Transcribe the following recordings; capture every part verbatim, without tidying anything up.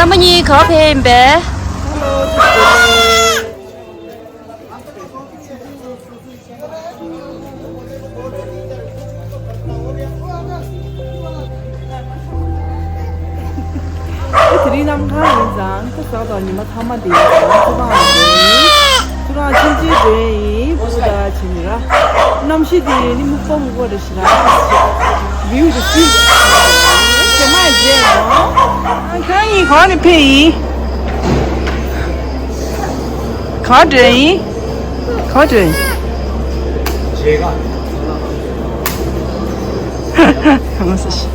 མི་གཉིས་ག་བར་ཕེབས་ཡིན་པས། དེ་རིང་གནམ་གང་ཡིན་ཙང་ཁ་ཟག་དང་ཉི་མ་ཐ་མ་དེ་ཡིན་ཙང་ཚུར་རང་དེ་ཡིན། ཚུར་རང་ཆུང་ཆུང་དེ་ཡིན། བུ་དང་བྱས་ནས་ར། གནམ་གཤིས་དེ་ནི་སྨུག་པ་སྨུག་པ་རེད་ཤག་ར། བིའུ་དེ་སུས་ཇེ་མ་ཇེ་ཡང་། ཁྱེད་གཉིས་གང་ནས་ཕེབས་ཡིན། གང་འདྲ་ཡིན། གང་འདྲ་ཡིན། ང་ཚོ་ཞིག་ད་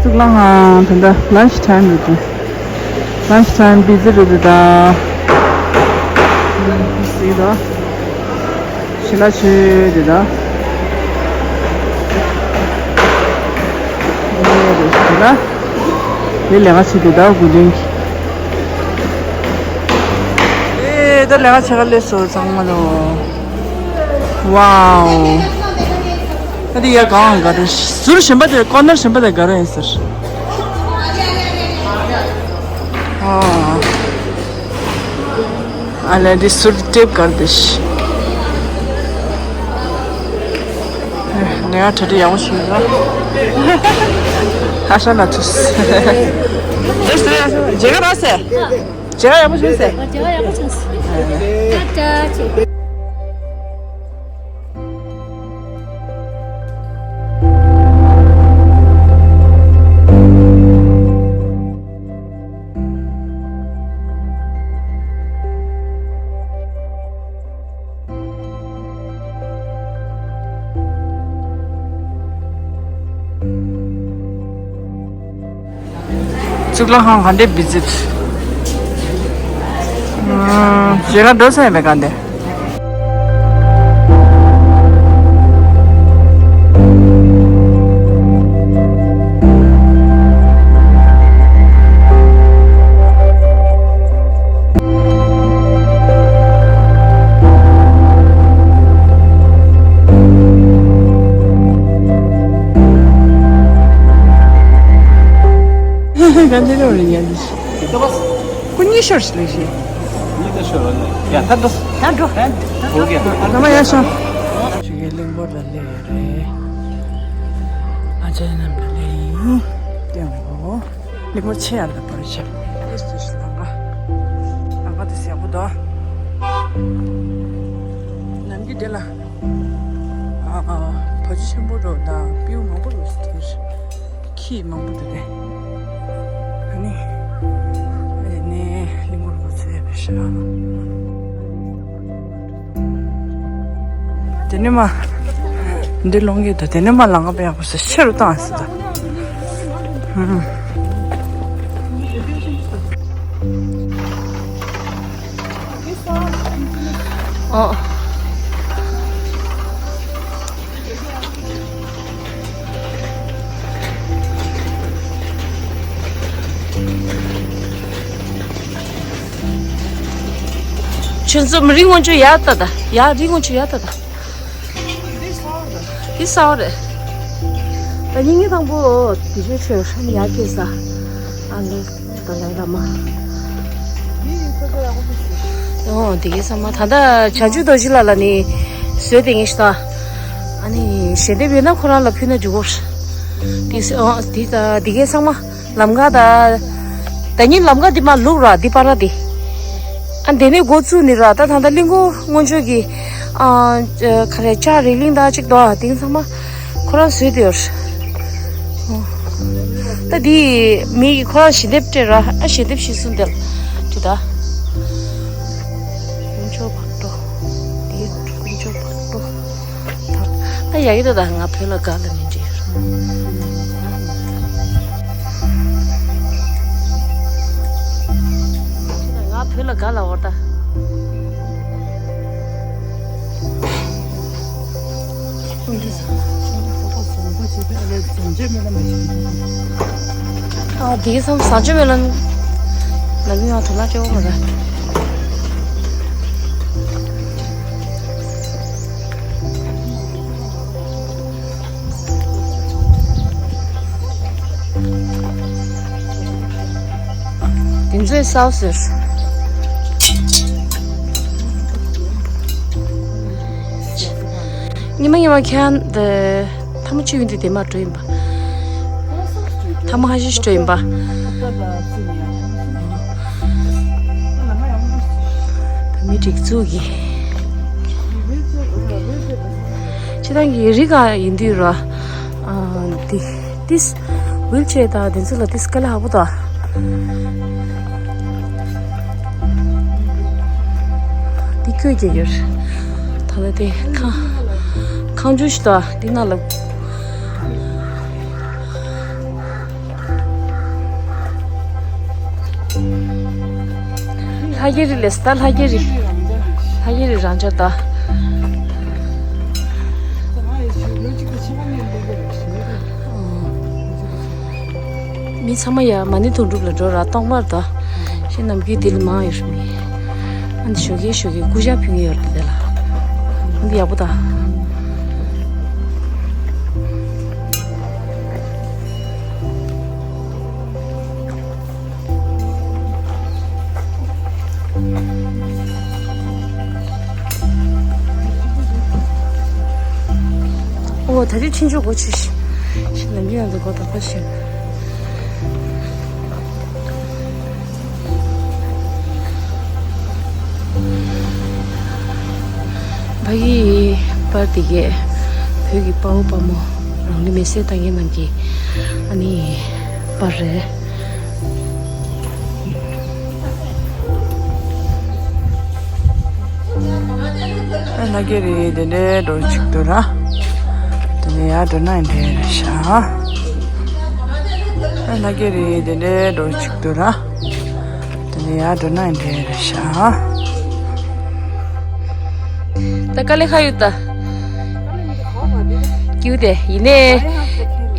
གཙུག་ལག་ཁང་ད་ལྟ་ལན་ཆི་ཊའིམ་རེད་འདུག་ལན་ཆི་ཊའིམ་བི་ཛི་རེད་འདུག་ད་སྲིད་དོ། ཞི་ལ་ཆོས་དེ་དང་། དེ་ལ། དེ་ལས་ཀ་བྱེད་དེ་དང་དགུ་ལྡན་གྱི། ཨེ་ད་ལས་ཀ་བྱེད་ག་སླེབས་སོང་ཚང་མ་ལོ། ཝའོ། ཨ་དེ་ཡ་གང་ག་རེ་ཟུར་གཞན་པ་དེ་ཀོ་ནར་གཞན་པ་དེ་ག་རེ་ཡིན་ཟེར། ཨ། ཨ་ལས་འདི་ཟུར་ཊེབ་གར་དེ་ཤི། ནེ་ཡ་ཁྲ་ཁྲ་ཡག་པོ་ཞིག་ཡོད། ཧ་ཤ་ན་ཐུས། ཇེ་ག་ར་སེ། ཇེ་ག་ཡག་པོ་ཞིག་སེ། ཇེ་ག་ཡག་པོ་ཞིག་སེ། ཏ་ཏ་ཅེ། གཙུག་ལག་ཁང་ག་འདྲའི་བི་ཛིཊ། ཨ། ཞེ་དྲག་འགྲོ་ས་ཡོད་པའི་ག་འདྲ། ག་འདྲ་རེད་ཡ་འདི། ཁོ་གཉིས་ཤོར་ཞིག་ལས་ཤིག་གཉིས་ཀ་ཤོར་བ་ནི་ཡ་ད་འགྲོ། ད་འགྲོ། ད་འགྲོ། ཨ་མ་ཡར་ཤོག་ཞིག་གི་གླིང་སྐོར་ལ་སླེབས་ཡོད་རེད། ཨ་ཅག་རྣམས་ལ་སླེབས་ཡིན། སྟོན་གོ། གླིང་སྐོར་ཆེ་ཡ་ལ་བར་ཆ། ཨེ་སི་ལང་ཀ། ལང་ཀ་དེ་ཡག་པོ་འདུག་ནམ་རྒྱུན་དེ་ལ། ཨ་ཨ། བ་ཇི་ཆེན་པོ་འགྲོ་དང་སྤྲེའུ་མང་པོ་འགྲོ་ཟེར་དེ། ཁྱི་མང་པོ་འདུག་སྟེ། ཨ་ནི། ཨ་ནི་གླིང་སྐོར་གོ་ཚོད་པའི་ཤ། དེ་ནས་མ། འདི་ལོང་གི་འདུག་དེ་ནས་མ་ལང་ཀ་པའི་ཡག་པོ་ཟེར་ཤེ་རུ་བཏང་ཟེར་ད། ཧུམ། ཨོ། ཁྱོད་ཚོ་མི་རིགས་སྔོན་ཆོས་ཡག་ད་ད། ཡག་རིགས་སྔོན་ཆོས་ཡག་ད་ད། འདི་ས་བ་རེད། ད་ཉིན་ངེད་དང་པོ་དེ་ཚོའི་ཁྲོད་ཧྲན་ཡག་སྐྱེས་ས། ཨ་ལེ། ད་ལའི་བླ་མ། ཨོ་དེ་གའི་ཚང་མ་ད་ལྟ་བྱང་ཆུབ་རྡོ་རྗེ་ལ་ལ་ནི་བཟོས་དེ་ངེས་ཤི་ད། ཨ་ནི་ཞལ་འདེབས་ཡོད་ན་ཁོ་རང་ལ་ཕུལ་ན་འཇུག་གོ། དེ་ཨོ་དེ་ད་དེ་གའི་ཚང་མ། ལམ་ཁ་ད། ད་ཉིན་ལམ་ཁ་འདི་མ་ལུག་ར་འདི་པ་ར་འདི། ཨ་འདི་ནས་འགོ་བཙུགས་ནི་ར་ད་ད་ད་གླིང་སྐོར་སྔོན་ཆོས་ཀྱི། ཨ་ག་རེ་ལྕགས་རི་གླིང་ད་ཅིག་དོ་དེང་ཚང་མ་ཁོ་རང་བཟོས་དེ་ཡོད། ད་འདི་མི་གི་ཁོ་རང་ཞལ་འདེབས་སྤྲད་ར་ཨ་ཞལ་འདེབས་ཞིག་གསུངས་དེ་ལ་འདི་ད། དཀོན་མཆོག་བག་དྲོ། འདི་དཀོན་མཆོག་བག་དྲོ། ད་ཡག་གི་འདུག་ད་ང་བོད་ལ་དགའ་ལ་མི་འདྲི། ང་བོད་ལ་དགའ་ལ་འོར་ད། ཨ་དེ་གི་སང་ཟ་ཅོ་མེ་ལོན། ལ་མི་ཡང་དུ་ལ་ཅོ་མ་ར། དེ་ཚོའི་སའུ་ཟེར། ཉི་མ་ཉི་མ་ཁྱེད་འདི་ཐ་མ་ཆུ་ཡོད་འདི་དེ་མ་འགྲོ་ཡིན་པ། ཐ་མ་ཧ་ཤི་ཤི་འགྲོ་ཡིན་པ། མི་སྒྲིག་འཛུགས་ཀྱི། ཁྱེད་རང་གི་རི་ག་ཡིན་དུས་ར། ཨ་འདི་ཏིས་ཝིལ་ཅེར་དང་དེ་ཚོ་ལ་ཏིས་དཀའ་ལས་ཁག་པོ་དང་། འདི་བཀོད་རྒྱ་ཡོད། ད་ལ་དེ་ཁང་ཁང་ཆུང་ཞིག་དང་འདི་ནང་ལ། ལྷ་རྒྱལ་རི་ལས་ད་ལྷ་རྒྱལ་རི། ལྷ་རྒྱལ་རི་རང་འཇགས་ད། མི་ཚང་མ་ཡ་མ་ཎི་དོན་གྲུབ་ལ་འགྲོ་ར་སྟོང་པར་ད། ཤི་ནམ་རྒྱུན་དེ་ལ་མང་ཡོད་མི། ཨ་འདི་ཞོགས་ཀས་ཞོགས་ཀས་སྐུ་ཞབས་ཕུལ་གྱི་ཡོད་རེད་དེ་ལ། ཨ་འདི་ཡག་པོ་ད། ཨོ་ད་དུས་ཕྱིན་ཆོག་གོ་ཆེ་ཤི། ཤི་ལ་མི་ཡང་འདུག་གོ་ད་གོ་ཤི། ཕ་གི་པར་དེ་གས་བོད་ཀྱི་དཔའ་བོ་དཔའ་མོ་རང་ལུས་མེར་སྲེག་བཏང་མཁན་རྣམས་ཀྱི་ཨ་ནི་པར་རེད། ཨ་ན་གི་རེད་དེ་འདྲའི་འགྲོ་ཅིག་འདུག་ར། དེ་ནས་ཡར་འགྲོ་ན་འདྲ་རེད་ཤག་ཨ་ན་གི་རེད་དེ་འདྲའི་འགྲོ་ཅིག་འདུག་ར། དེ་ནས་ཡར་འགྲོ་ན་འདྲ་རེད་ཤག་ད་དཀའ་ལས་ཁག་ཡོད་ད། ཀྱུ་དེ་ཡིན་ནས།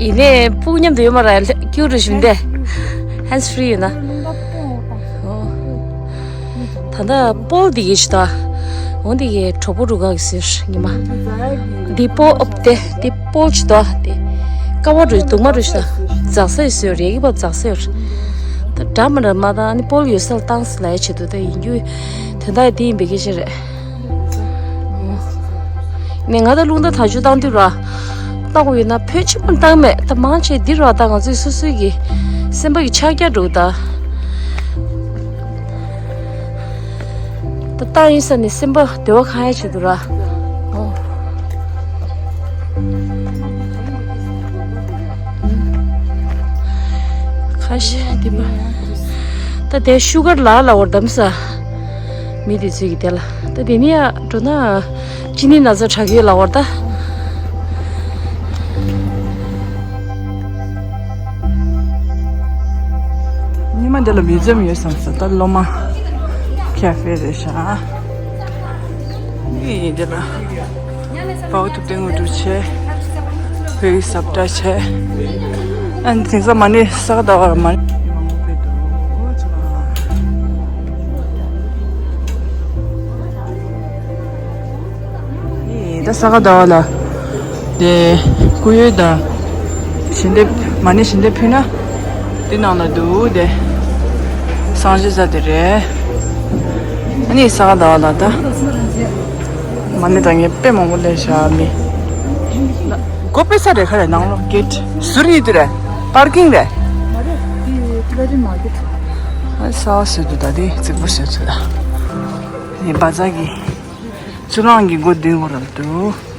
ཡིན་ནས་སྤུ་གུ་མཉམ་དུ་ཡོད་མ་རེད། ཀྱུ་རུ་བཞིན་དེ། ཧེན་སི་ཕི་རི་ཡོད་ན། ཨོ། ད་ལྟ་པོལ་འདི་གི་ཤི་ད། འོ་འདི་གི་གྲོགས་པོ་རུ་ག་གི་ཟེར་ཉི་མ། འདི་པོལ་ཨོབ་སྟེ་འདི་པོལ་ཤི་ད་འདི། ཀ་བ་རུ་དུག་མ་རུ་ཤི་ད། འཛག་ས་ཡོད་ཟེར་རེ་གི་པ་འཛག་ས་ཡོད། ད་འདྲ་མ་འདྲ་མ་ད་ནི་པོལ་ཡོད་ས་ལ་བཏང་ས་ལ་ཡ་ཆེད་དུ་ད་ཡིན་རྒྱུ། དོན་དག་འདི་ཡིན་པའི་སྐད་ཆ་རེད། ནས་ང་ད་རླུང་རྟ་དར་ལྕོག་བཏང་དུས་ར། བཏང་དགོས་ཡོད་ན་བོད་ཆེན་པོ་བཏང་མེད་ད་མང་ཆེ་འདི་ར་ད་ང་ཚོའི་སོ་སོའི་གི་སེམས་པ་གི་ཆགས་རྒྱ་འགྲོ་ད། ད་བཏང་ཡིན་ས་ནས་སེམས་པ་བདེ་བ་གང་ཡ་བྱེད་དུ་ར། ཨོ། ཁ་ཤས་འདི་མ། ད་དེ་ཤུ་གར་ལ་ལ་བར་དམ་ས། མི་དེ་ཚོས་ཀྱི་དེ་ལ་ད་དེ་ནི་ཡ་འགྲོ་ན་ཅི་ནི་ན་ཚ་དྲག་ཡོད་ལ་བར་ད། ཉི་མ་འདི་ལ་མིའུ་ཛི་ཡམ་ཡོད་བསམ་ས་ད་སློབ་མ་ཁེ་ཧྥེ་རེད་ཤག་ཡིན་འདི་ལ། དཔའ་བོ་ཐུབ་བསྟན་དངོས་གྲུབ་ཆེ། བོད་ཀྱི་ཟབ་གྲྭ་ཆེ། ཨ་ནི་དེང་སང་མ་ཎི་ས་ག་ཟླ་བར་མ་ཎི། མང་པོ་ཕེབས་འདུག་ད་ས་ག་ཟླ་བ་ལ་དེ་སྐུ་ཡོན་དང་ཞལ་འདེབས། མ་ཎི་ཞལ་འདེབས་ཕུལ་ན་དེ་ནང་ལ་འདུག་དེ་གསང་སྤྱོད་ས་དེ་རེད། ཨ་ནི་ས་ག་ཟླ་བ་ལ་ད་མ་ཎི་དང་ངས་དཔེ་མང་པོ་ལས་བཞག་མི། སྒོ་ཕྱེ་ས་རེད། ག་རེ་ནང་ལོགས་གེ་ཊི་ཟུར་གཉིས་དེ་རེད། པར་ཀིང་རེད། མ་རེད། དེ་ཀླད་རི་མར་ཀེ་ཊི། ཨ་ས་བ་སོད་དུ་ད་དེ་རྫིག་པོ་སོད་ཚོད་ད། ནི་བ་ཛ་གི་ཚུར་རང་གི་སྒོ་མདུན་སྐོར་ར་འདུག